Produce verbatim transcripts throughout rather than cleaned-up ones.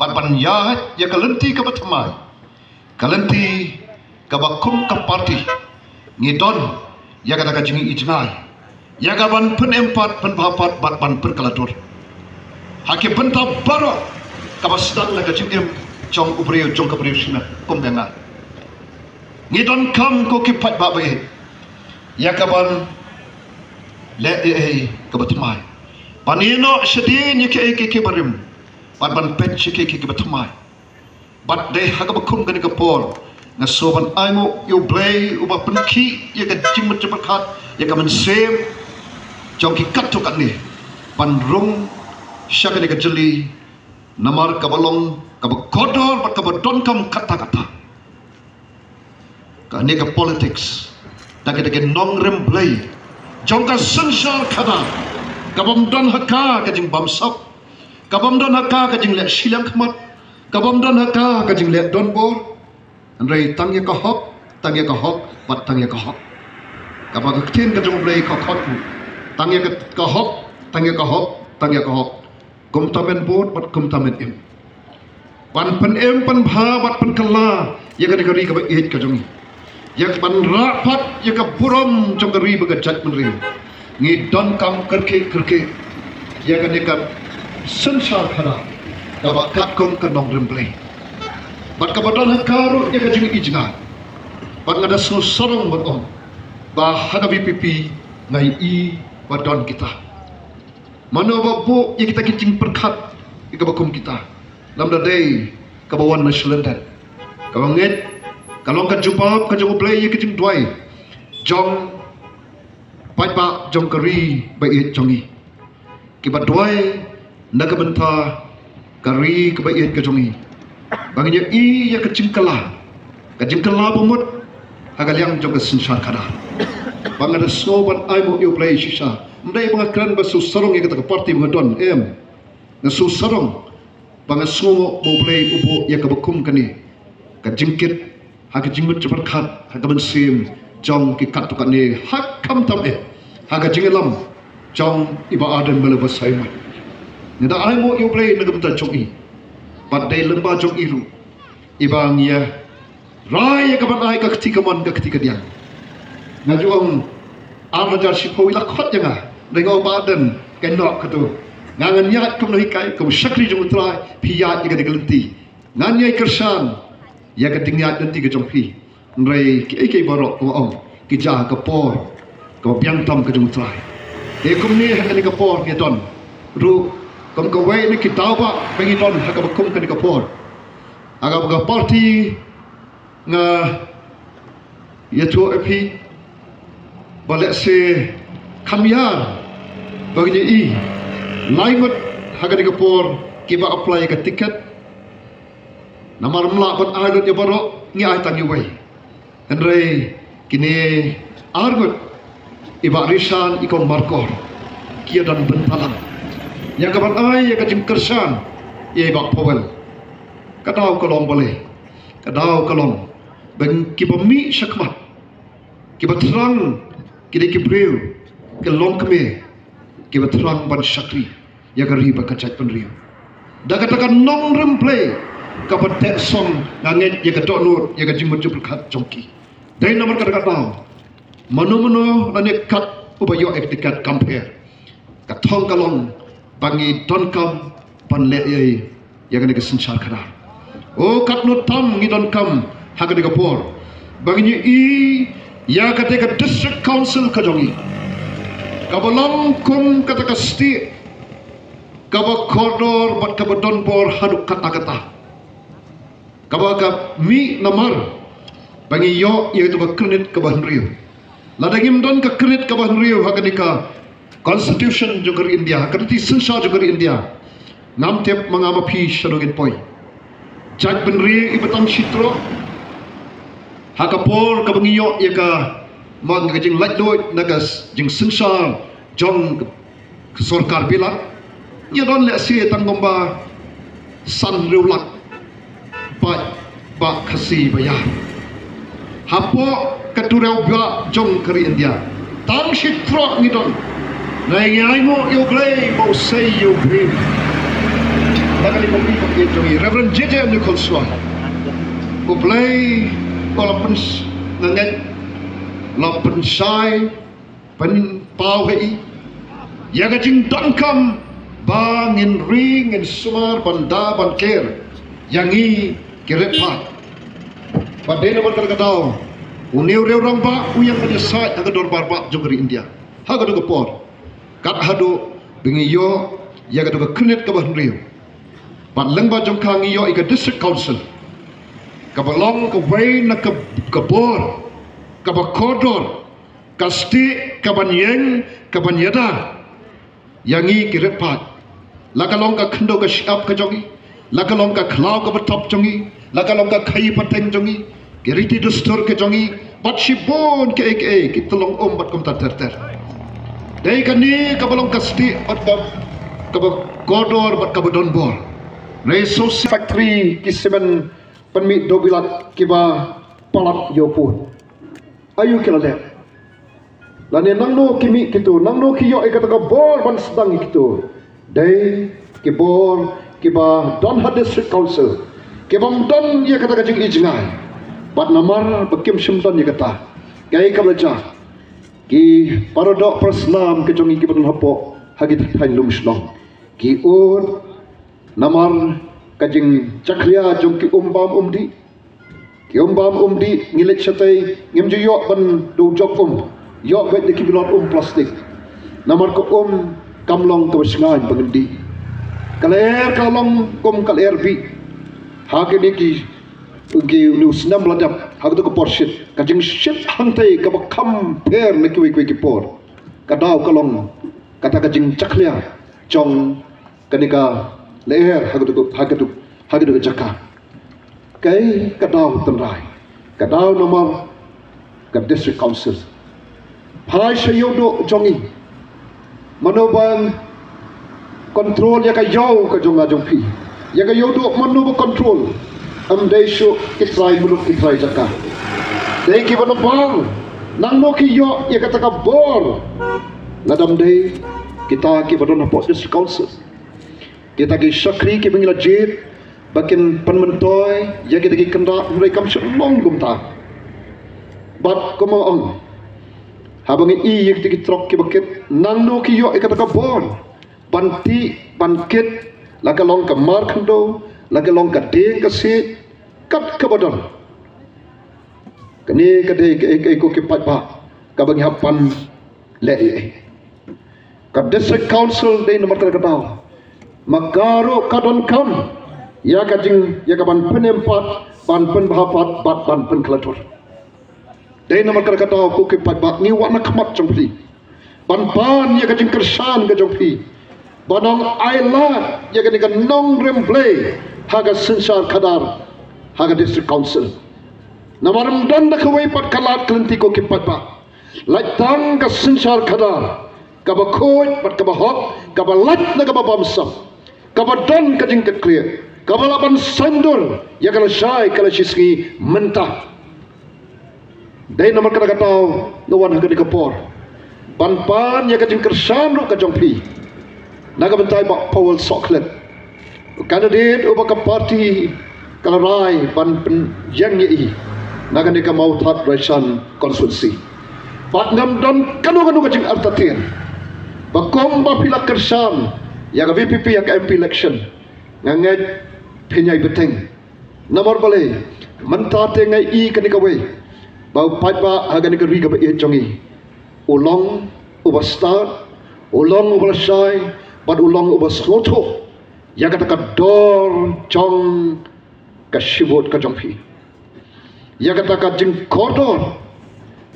bad ban ïaid ïa ka lynti kaba thymmai, ka lynti kaba kum ka party ngi don ïa kata ka jingïohi jngai ïa ka ban pynim pat, pynbha pat bad ban pynkylla dur ha ki bynta baroh kaba sdang na ka jingim jong u briew, jong ka briew shnong kum ba nga. Ngi donkam ko ki paidbah ba ïeit ïa ka ban leh ei ei kaba thymmai, ban ïehnoh shadien ïa kiei kiei kiba rim bad ban peit sha kiei kiei kiba thymmai. Bad dei ha kaba kum kane ka por nga sngewbha ban ainguh ïa U Blei uba pynkhih ïa ka jingmut jingpyrkhat, ïa ka mynsiem jong ki katto katne ban rung sha kane ka jylli, namar kaba long kaba kordor bad kaba donkam katta katta kane ka politics da kata ka nongrim Blei jong ka synshar khadar, kabym don ha ka ka jingbamsap, kabym don ha ka ka jingleh shiliang khmat, kabym don ha ka ka jingleh donbor. Hynrei tang ïa ka hok, tang ïa ka hok bad tang ïa ka hok. Kaba ka ktien ka jong U Blei ka khot, tang ïa ka hok, tang ïa ka hok, tang ïa ka hok. Kumta men bud bad kumta men im, ban pynim pynbha bad pynkylla ïa kane ka ri kaba ïeit ka jong ngi, ïa ka ban rah pat ïa ka burom jong ka ri bad ka jaitbynriew. Ngi donkam kyrkieh kyrkieh ïa kane ka synshar khadar kaba katkum ka nongrim Blei bad kaba don ha ka ruh ïa ka jingïohi jngai. Bad nga da sngewsarong ban ong ba ha ka VPP nga ïohi ba don kita. Mano ba buh ïa kita ki jingpyrkhat ïa kaba kum kita? Lymda dei kaba wan na shlyndet, kaba ngeit ka long ka jubab ka jong U Blei ïa ki jingduwai jong paidbah jong ka ri ba ïeit jong ngi, kiba duwai na ka bynta ka ri kaba ïeit ka jong ngi. Ba ngin ïohi ïa ka jingkylla, ka jingkylla ba mut ha ka liang jong ka synshar khadar. Ba nga da sngewbha ban ainguh ïa U Blei shisha. Ym dei ba nga kren ba sngewsarong ïa kata ka party ba nga don, em. Nga sngewsarong ba nga sngewnguh ba U Blei u buh ïa kaba kum kane ka jingkit ha ka jingmut jingpyrkhat, ha ka mynsiem jong ki katto katne, ha khamtam eh ha ka jingïalam jong i Bah Ardent Miller Basaiawmoit. Nga da ainguh ïa U Blei na ka bynta jong i bad dei lyngba jong i ruh iba ngi ïa rai ïa ka ban ai ka kti kamon ka kti kadiang. Nga ju ong ar hajar shiphew i la khot ïa nga, dei nga ong Bah Ardent, ka nok katu. Nga ngan ïaid kum nonghikai, kum shakri jong U Trai, phi ïaid ïa ka dei ka lynti. Ngan ïai kyrshan ïa ka ding ïaid lynti ka jong phi. Hynrei kiei kiei baroh kaba ong ki jia ha ka por kaba biang tam ka jong U Trai. Te kumne ha kane ka por ngi don ruh kum kawei na ki daw ba ngi don ha kaba kum kane ka por. Ha kaba ka party nga ïathuh ïa phi ba lehse kham ïar ba ngi ïohi lai ngut ha kane ka por kiba apply ïa ka ticket. Namar ym lah ban ai lut ïa baroh, ngi ai tang ïa uwei. Hynrei kine ar ngut, i Bah Rishan, i Kong Markor, ki ïa don bynta lang ïa ka ban ai ïa ka jingkyrshan ïa i Bah Powell. Ka daw ka long balei? Ka daw ka long ba kiba mih shakhmat, kiba thrang, ki dei ki briew, ki longkmie, kiba thrang ban shakri ïa ka ri bad ka jaitbynriew. Da kata ka nongrim Blei kaba teh song, nga ngeit ïa ka dohnud, ïa ka jingmut jingpyrkhat jong ki. Dei namar kata ka daw mano mano lane kat uba ïoh ïa ka ticket kam pher. Ka thong ka long ba ngi donkam ban leh ei ei ïa kane ka synshar khadar. O katno tam ngi donkam ha kane ka por ba ngin ïohi ïa kata ka District Council ka jong ngi, kaba long kum kata ka stieh kaba kordor bad kaba donbor haduh katta katta, kaba ka mih namar ba ngi ïoh ïa kata ka kyrnit kaba hynriew. Lada ngim don ka kyrnit kaba hynriew ha kane ka Constitution jong ka ri India, ha ka riti synshar jong ka ri India, ngam tip ma nga ma phi shaduh ngin poi. Jaitbynriew iba tang shi troh ha ka por kaba ngi ïoh ïa ka, ma nga, ka jinglaitluid na ka s-, jingsynshar jong ka sorkar bilat, ngi don lehse tang kumba san hynriew lak bad ba Khasi ba ïar. Hapoh ka duriaw ba jong ka ri India, tang shi troh ngi don. Ngi ainguh ïa U Blei ba u sei ïa u briew. Ka kali ka pi ka pi jong i Reverend J J M Nichols wa. U Blei u la pyns nga ngeit, la pynshai pynpaw ha i ïa ka jingdonkam ba ngin ri ngin sumar ban da ban ker ïa ngi ki riewpaid. Bad dei namar kata ka daw une u riewrangbah u ïeng ban ïasaid ha ka dorbar bah jong ka ri India ha kata ka por. Kat haduh ba ngi ïoh ïa kata ka khyrnit kaba hynriew. Bad lyngba jong ka ngi ïoh ïa ka District Council kaba long kawei na ka, ka bor kaba kordor, ka stieh kaban ïeng kaban ïada ïa ngi ki riewpaid. La ka long ka khyndew ka shyiap ka jong ngi, la ka long ka khlaw kaba thop jong ngi, la ka long ka khaii pateng jong ngi, ki riti dustur ka jong ngi, bad shibun kiei kiei ki tyllong um bad kumta ter ter. Dei kane kaba long ka stieh bad ka, kaba kordor bad kaba donbor. Resource factory ki simen pynmih dewbilat kiba palat ïa u pud. Aïu ki la leh? Lane nangno ki mih kito, nangno ki ïoh ïa kata ka bor ban sdang ïa kito? Dei ki bor kiba don ha District Council, kibym don ïa kata ka jingijngai. Bad namar ba kim shym don ïa kata, kaei kaba la jia? Ki paradoh parasnam ka jong ngi kiba don hapoh ha ki thaiñ lum shnong ki ud namar ka jingjakhlia jong ki um bam um dih. Ki um bam um dih ngi leit shatei ngim ju ïoh ban duh jok um, ïoh beit da ki bilor um plastik. Namar ka um kam long kaba shngaiñ ba ngin dih. Ka lyer ka long kum ka lyer bih. Ha kine ki, ki une u snem ba la dep, ha kata ka por shit, ka jingshit hangtei kaba kham pher na kiwei kiwei ki por. Ka daw ka long kata ka jingjakhlia jong kane ka lyer ha katu, ha katu, ha katu ka jaka. Kaei ka daw tynrai? Ka daw namar ka District Council. Phai sha ïewduh jong ngi. Mano ban control ïa ka ïew ka jong nga jong phi? Ïa ka ïewduh mano ba control? Ym dei shuh ki trai muluk ki trai jaka. Dei kiba na bang. Nangno ki ïoh ïa kata ka bor? Lada ym dei kita kiba don hapoh District Council. Kita ki shakri kiba ngi la jied ba kin pynmyntoi ïa kita ki kynrad, hynrei kam shu long kumta. Bad kumba ong, haba ngi ïohi ïa kita ki trok kiba kit, nangno ki ïoh ïa kata ka bor ban tih ban kit, la ka long ka mar khyndew, la ka long ka dieng ka siej, kat kaba don. Kane ka dei kaei kaei ko ki paidbah kaba ngi hap ban leh ïa i. Ka District Council dei namar kata ka daw ma ka ruh ka donkam ïa ka jing, ïa ka ban pynim pat, ban pynbha pat bad ban pynkhlatur. Dei namar kata ka daw ko ki paidbah ngi wan na khmat jong phi ban pan ïa ka jingkyrshan ka jong phi, ban ong ai lad ïa kane ka nongrim Blei ha ka synshar khadar, ha ka District Council. Namar ym don da kawei pat ka lad ka lynti ko ki paidbah. Lait tang ka synshar khadar kaba khuid bad kaba hok, kaba lait na kaba bamsap, kaba don ka jingkitkhlieh, kaba lah ban saiñdur ïa ka lashai ka lashisngi mynta. Dei namar kata ka daw nga wan ha kane ka por ban pan ïa ka jingkyrshan ruh ka jong phi na ka bynta i Bah Powell Sohkhlet, u candidate uba ka party ka la rai ban pynïeng ïa i na kane ka Mawthadraishan constituency. Bad ngam don kano kano ka jingartatien ba kumba phi la kyrshan ïa ka V P P ha ka M P election, nga ngeit phin ïai bteng. Namar balei? Mynta te nga i kane kawei ba u paidbah ha kane ka ri kaba ïeit jong ngi u long uba stad, u long uba lashai, bad u long uba sngewthuh ïa kata ka dor jong ka shibun ka jong phi, ïa kata ka jingkordor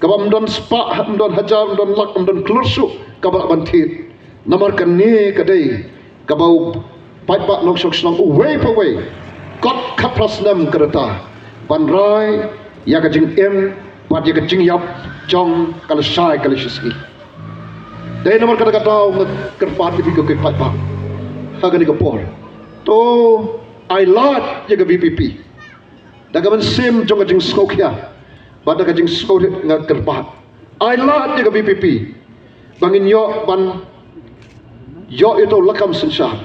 kaba ym don spah, ym don hajar, ym don lak, ym don klur shuh kaba lah ban thied. Namar kane ka dei kaba u paidbah nongshong shnong uwei pa uwei kot khatphra snem ka rta ban rai ïa ka jingim bad ïa ka jingïap jong ka lashai ka lashisngi. Dei namar kata ka daw nga kyrpad ïa phi ko ki paidbah ha kane ka por, to ai lad ïa ka V P P da ka mynsiem jong ka jingsngewkhia bad da ka jingsngewrit. Nga kyrpad ai lad ïa ka V P P ba ngin ïoh ban ïoh ïa uto u lakam synshar.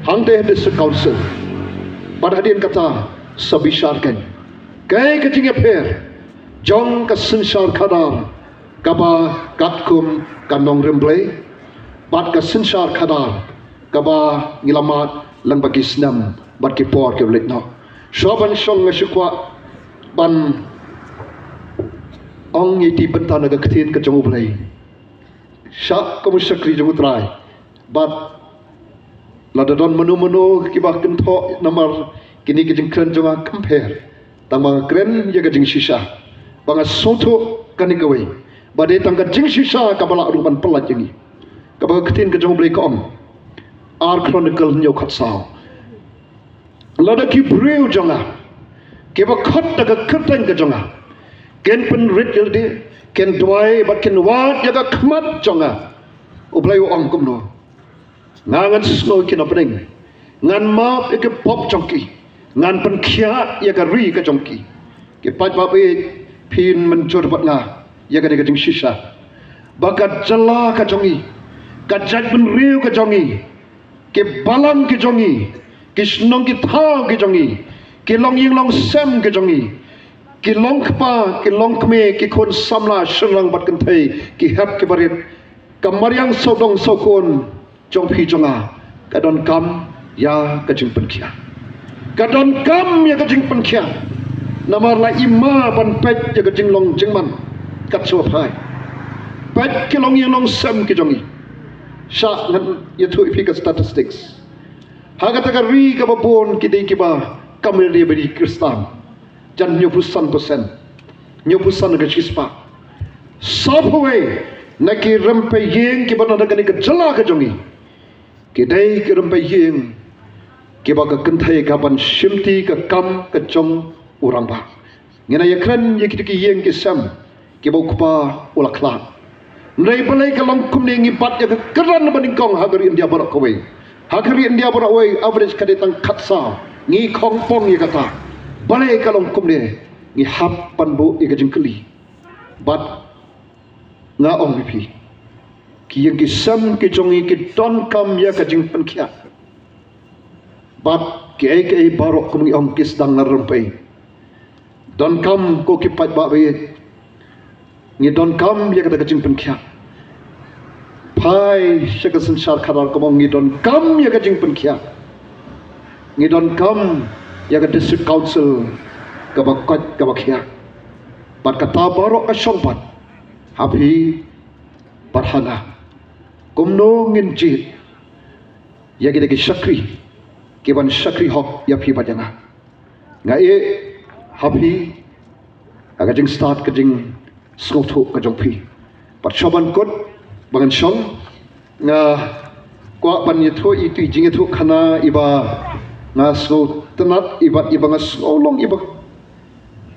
hangtei ha District Council. Bad hadien kata sa bishar kein. Kaei ka jingïapher jong ka synshar khadar kaba katkum ka nongrim Blei, bad ka synshar khadar kaba ngi la mad lyngba ki snem bad ki por kiba leit noh. Shuwa ban shong nga shu kwah ban ong ïa ki bynta na ka ktien ka jong U Blei. Shah kum u shakri jong U Trai. Bad lada don mano mano kiba kynthoh namar kine ki jingkren jong nga, kam pher. Tang ba nga kren ïa ka jingshisha. Ba nga sngewthuh kane kawei. Ba dei tang ka jingshisha kaba lah ruh ban pyllait ïa ngi. Kaba ka ktien ka jong U Blei ka ong. Ar Chronicle hynñiew khatsaw. Lada ki briew jong nga kiba khot da ka kyrteng ka jong nga kin pynrit ïalade, kin duwai bad kin wad ïa ka khmat jong nga, U Blei u ong kumno, nga ngan sngew ïa ki na bneng, ngan map ïa ki pop jong ki, ngan pynkhiah ïa ka ri ka jong ki. Ki paidbah, phin mynjur bad nga ïa kane ka jingshisha ba ka jylla ka jong ngi, ka jaitbynriew ka jong ngi, ki balang ki jong ngi, ki shnong ki thaw ki jong ngi, ki longïing longsem ki jong ngi, ki longkpa ki longkmie, ki khun samla shynrang bad kynthei, ki hep ki barit, ka mariang sawdong sawkun jong phi jong nga ka donkam ïa ka jingpynkhiah. Ka donkam ïa ka jingpynkhiah. Namar la i ma ban peit ïa ka jinglong jingman kat shuwa phai. Peit ki longïing longsem ki jong ngi. Shah ngan ïathuh ïa phi ka statistics. Ha kata ka ri kaba bun ki dei kiba kam ïa ri ba dei Khristan. Jan hynñiewphew san percent, hynñiewphew san ka shispah. Sawphew wei na ki rympei ïing kiba na da kane ka jylla ka jong ngi ki dei ki rympei ïing kiba ka kynthei ka ban shimti ka kam ka jong u rangbah. Ngin ïa kren ïa kita ki ïing ki sem kiba u kpa u la khlad. Hynrei balei ka long kumne? Ngi bat ïa ka kyrdan ba nyngkong ha ka ri India baroh kawei. Ha ka ri India baroh kawei average ka dei tang khatsaw. Ngi khongpong ïa kata. Balei ka long kumne? Ngi hap ban buh ïa ka jingkylli. Bad nga ong ïa phi, ki ïing ki sem ki jong ngi ki donkam ïa ka jingpynkhiah. Bad kiei kiei baroh kum ngi ong ki sdang na rympei. Donkam ko ki paidbah ba ïeit. Ngi donkam ïa kata ka jingpynkhiah. Phai sha ka synshar khadar, kumno ngi donkam ïa ka jingpynkhiah. Ngi donkam ïa ka District Council kaba koit kaba khiah. Bad kata baroh ka shong pat ha phi bad ha nga. Kumno ngin jied ïa kita ki shakri ki ban shakri hok ïa phi bad ïa nga. Nga ïeh ha phi ha ka jingstad ka jingsngewthuh ka jong phi. Bad shuwa ban kut ba ngan shong, nga kwah ban ïathuh ïa i jingïathuh khana iba nga sngewtynnat, iba, iba nga sngew long iba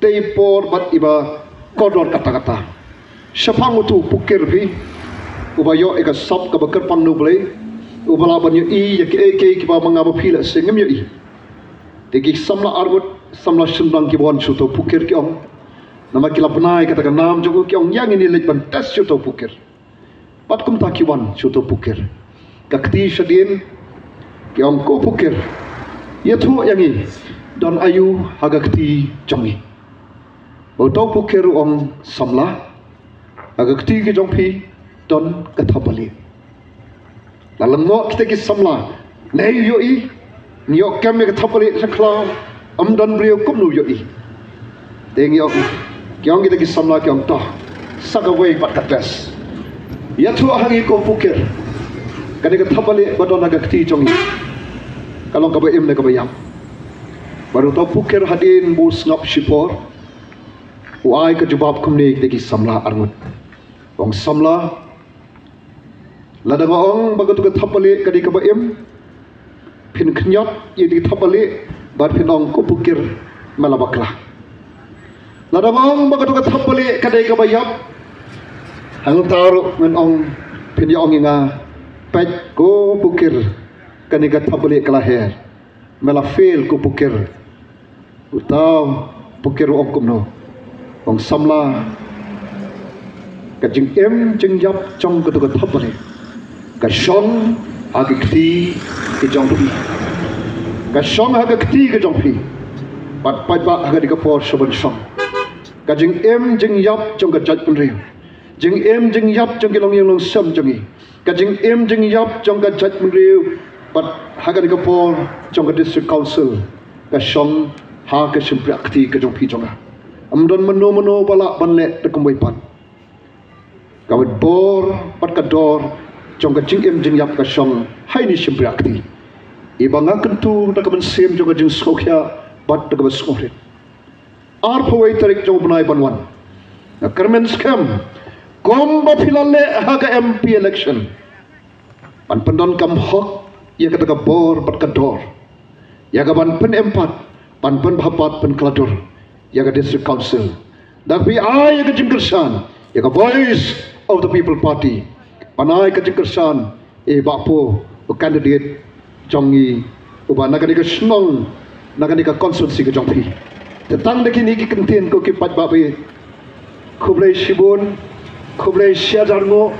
tei por bad iba kordor katta katta. Shaphang uto u pukir phi uba ïoh ïa ka sap kaba kyrpang na U Blei, uba lah ban ïohi ïa kiei kiei kiba ma nga ma phi lehse ngim ïohi. Te ki samla arngut, samla shynrang kiba wan sha uto u pukir ki ong, namar ki la bna ïa kata ka nam jong u, ki ong, ïa ngin ïa leit ban test sha uto u pukir. Bad kumta ki wan sha uto u pukir. Ka kti shadien, ki ong, ko pukir, ïathuh ïa ngi, don aïu ha ka kti jong ngi? Bad uto u pukir u ong, samla, ha ka kti ka jong phi don ka thapbalieh. La lyngngoh kita ki samla, ne ïohi, ngi ïoh kem ïa ka thapbalieh sha khlaw, ym don briew, kumno ïohi? Te ngi ong, ki ong kita ki samla, ki ong, to sa kawei pat ka test. Ïathuh ha ngi ko pukir, kane ka thapbalieh ba don ha ka kti jong ngi ka long kaba im ne kaba ïap? Bad uto u pukir hadien ba u sngap shipor, u ai ka jubab kumne ïa kita ki samla arngut. U ong, samla, lada nga ong ba kato ka thapbalieh ka dei kaba im, phin khñiot ïa ka thapbalieh bad phin ong, ko pukir, me la bakla. Lada nga ong ba kato ka thapbalieh ka dei kaba ïap, hangta ruh men ong, phin ïa ong ïa nga, peit ko pukir, kane ka thapbalieh ka la her. Me la fail ko pukir. Uto u pukir u ong kumno? U ong, samla, ka jingim jingïap jong kato ka thapbalieh ka shong ha ki kti ki jong phi. Ka shong ha ka kti ka jong phi. Bad paidbah ha kane ka por shuh ban shong. Ka jingim jingïap jong ka jaitbynriew. Jingim jingïap jong ki longïing longsem jong ngi. Ka jingim jingïap jong ka jaitbynriew. Bad ha kane ka por jong ka District Council. Ka shong ha ka shympriahkti ka jong phi jong nga. Ym don mano mano ba lah ban leh da kumwei pat. Ka wei bor bad ka dor jong ka jingim jingïap ka shong ha ine i shympriahkti. Iba nga kyntu da ka mynsiem jong ka jingsngewkhia bad da kaba sngewrit. Arphew wei tarik jong u bnai ban wan, nga kyrmen skhem kumba phi la leh ha ka M P election, ban pyndonkam hok ïa kata ka bor bad ka dor, ïa ka ban pynempat, ban pynbha pat, pynkylla dur ïa ka District Council. Da phi ai ïa ka jingkyrshan ïa ka Voice of the People Party, ban ai ka jingkyrshan ïa i Bah Pu, u candidate jong ngi, uba na kane ka shnong, na kane ka constituency ka jong phi. Te tang da kine ki kyntien, ko ki paidbah, khublei shibun, khublei shihajar nguh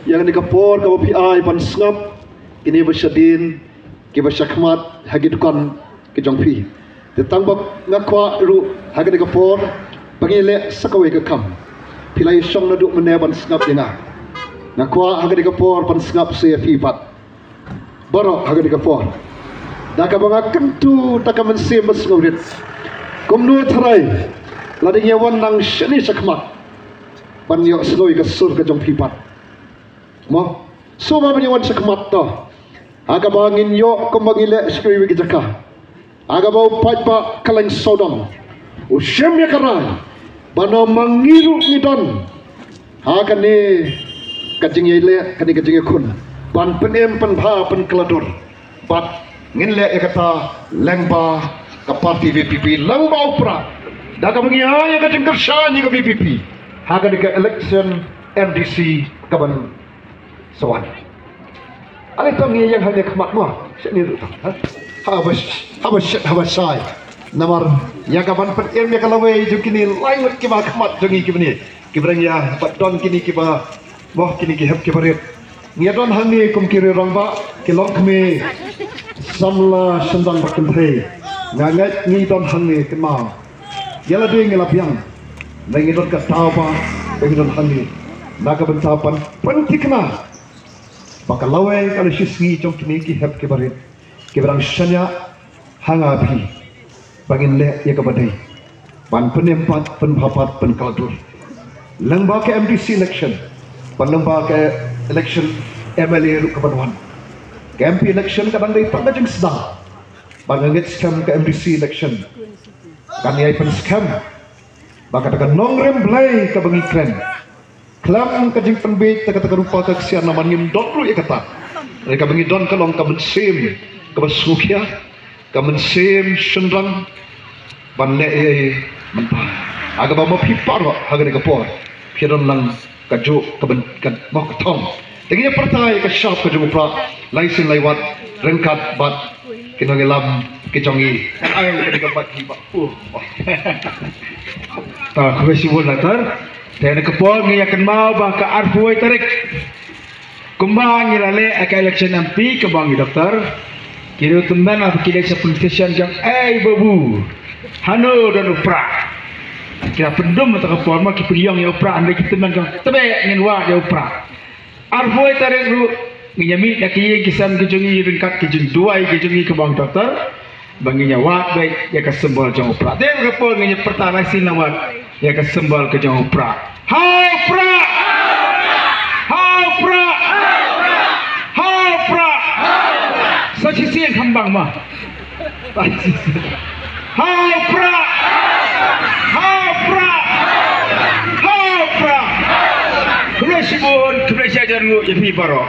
ïa kane ka por kaba phi ai ban sngap kine ba shadien, kiba shakhmat ha ki dukan ki jong phi. Te tang ba nga kwah ruh ha kane ka por ba ngi leh sa kawei ka kam. Phi la ïashong naduh mynne ban sngap ïa nga. Nga kwah ha kane ka por ban sngap sa ïa phi pat baroh ha kane ka por, da kaba nga kyntu da ka mynsiem ba sngewrit. Kumno tharai lada ngi ïa wan nang shane shakhmat ban ïohsngew ïa ka sur ka jong phi pat? Mo, shuwa ban ïa wan shakhmat, to ha kaba ngin ïoh kumba ngi leh sha kiwei ki jaka, ha kaba u paidbah Kylleng Sawdong u shim ïa ka rai ba na ma ngi ruh ngi don ha kane ka jingïaleh, kane ka jingïakhun ban pynim, pynbha, pynkylla dur. Bad ngin leh ïa kata lyngba ka party V P P, lyngba u Prah, da kaba ngi ai ïa ka jingkyrshan ïa ka V P P ha kane ka election M D C kaban sa wan. Ale tang ïa ïeng hangne khmat mo, shane ruh tang, ha? Haba sh-, haba shet, haba shai. Namar ïa kaban pynim ïa ka lawei jong kine lai ngut kiba khmat jong ngi kiba ne, kiba dang ïa bad don kine kiba, mo, kine ki hep kiba rit. Ngi ïa don hangne kum ki riew rangbah, ki longkmie, samla shynrang bad kynthei. Nga ngeit ngi don hangne kynmaw, ïa lade ngi la biang, ngi don ka daw ba ngi don hangne na ka bynta ban pynthikna ba ka lawei ka la shisngi jong kine ki hep kiba rit, kiba dang shaniah ha nga phi, ba ngin leh ïa kaba dei ban pynim pat, pynbha pat, pynkylla dur lyngba ka M D C election, bad lyngba ka election M L A ruh kaban wan. Ka M P election ka dang dei tang ka jingsdang, bad nga ngeit skhem ka M D C election kan ïai pynskhem ba kata ka nongrim Blei kaba ngi kren, khlem ka jingpynbiej da kata ka rupa ka ksiar, namar ngim don ruh ïa kata. Hynrei kaba ngi don ka long ka mynsiem kaba sngewkhia, ka mynsiem shynrang ban leh ei ei mynta. Ha kaba ma phi baroh ha kane ka por phi don lang kajuh ka byn-, ka, mo, ka thong. Te ngi ïa pyrta ïa ka shap ka jong u Prah lai sien lai wat ryngkat bad ki nongïalam ki jong ngi. Ai ka dei ka bat ki ba. Uh. Ta khublei shibun Doctor. Te na ka por ngi ïa kynmaw ba ka arphew wei tarik, kumba ngi la leh ïa ka election M P kumba ngi Doctor, ki riew tymmen ba ki leit sha police station jong, "Ei babu, hano don u Prah?" Ki la pyndum ha ta ka por, ma ki pynïong ïa u Prah, hynrei ki tymmen jong, "Tebe ngin wad ïa u Prah." Arphew wei tarik ruh ngin ïa mih na ki ïing ki sem ki jong ngi ryngkat ki jingduwai ki jong ngi kumba ngi Doctor, ba ngin ïa wad beit ïa ka symbol jong u Prah. Te na ka por ngin ïa pyrta lai sien lai wat ïa ka symbol ka jong u Prah. Ha u Prah! Ha u Prah! Ha u Prah! Sa shisien kham bang ma. Ha u Prah! Ha u Prah! Ha u Prah! Khublei shibun, khublei shihajar nguh ïa phi baroh.